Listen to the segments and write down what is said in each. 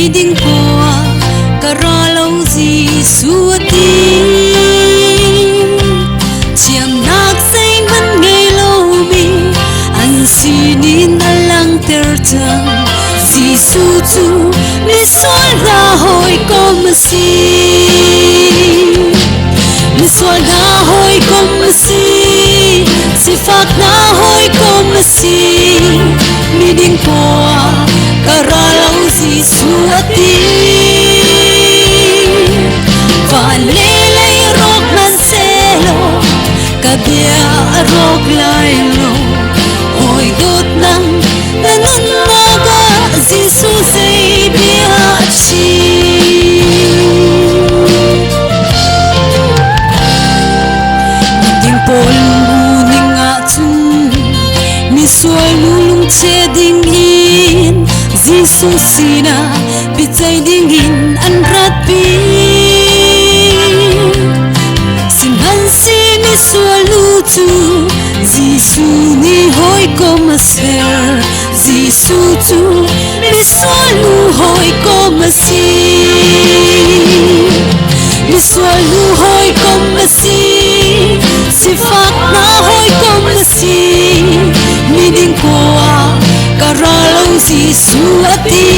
Mi ding poah ka ra lo Jesuh a ti. Thiamnak zeihmanh ngei lomi an sinin a langhter cang. Jesuh cu misual hna hawikom a si. Misual hna hawikom a si. Sifak hna hawikom a si. Miding poah ka ra lo Jesuh a ti. Van le lei rawk hmanhsehlaw ka bia a rawk lai lo. Hawi dawt nang na nunnak ah Jesuh zei bia a chim. Miding pawl bu ning ahcun misual nu lungchia ding in Jesuh sinah biaceih ding in an ratpi. Sihmanhseh misual nu cu Jesuh nih hawikom a ser. Jesuh cu misual nu hawikom a si. Misual nu hawikom a si. Sifak hna hawikom a si. Miding khua ka ra lo Jesuh a ti.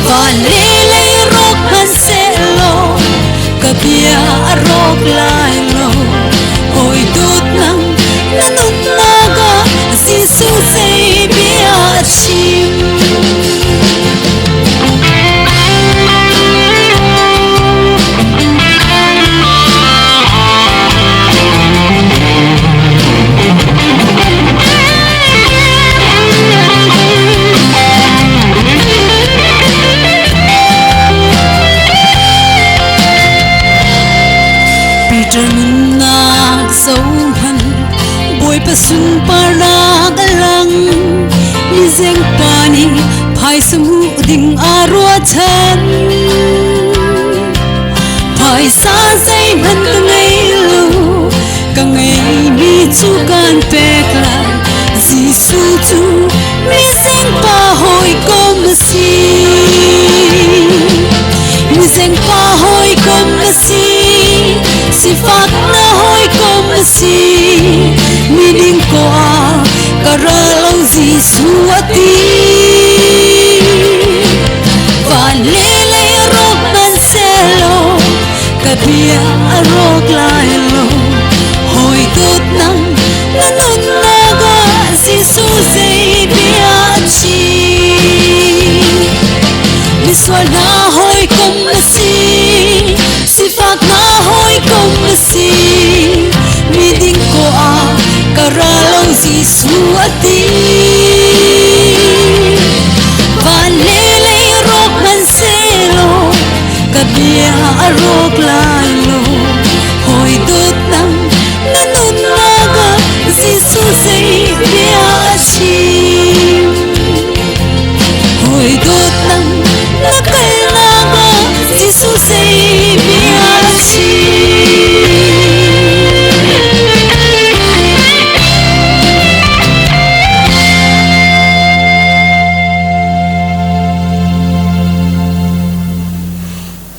Van le lei rawk hmanhsehlaw ka bia a rawk lai lo. Hawi dawt nang na nunnak ah Jesuh zei bia a chim. Peter nunnak zohhmanh Bawipa sunparnak a lang mizeng pa nih phaisa hmuh ding aa ruahchan phaisa zeihmanh ka ngei lo ka ngeimi cu kan pek lai Jesuh cu mizeng pa hawikom a si mizeng pa hawikom a si sifak na hawikom a si miding ko ah ka ra lo Jesuh a ti van le lei rawk hmanhsehlaw ka bia a rawk lai lo hawi dawt nang na nunnak ah Jesuh zei bia a chim misual hna.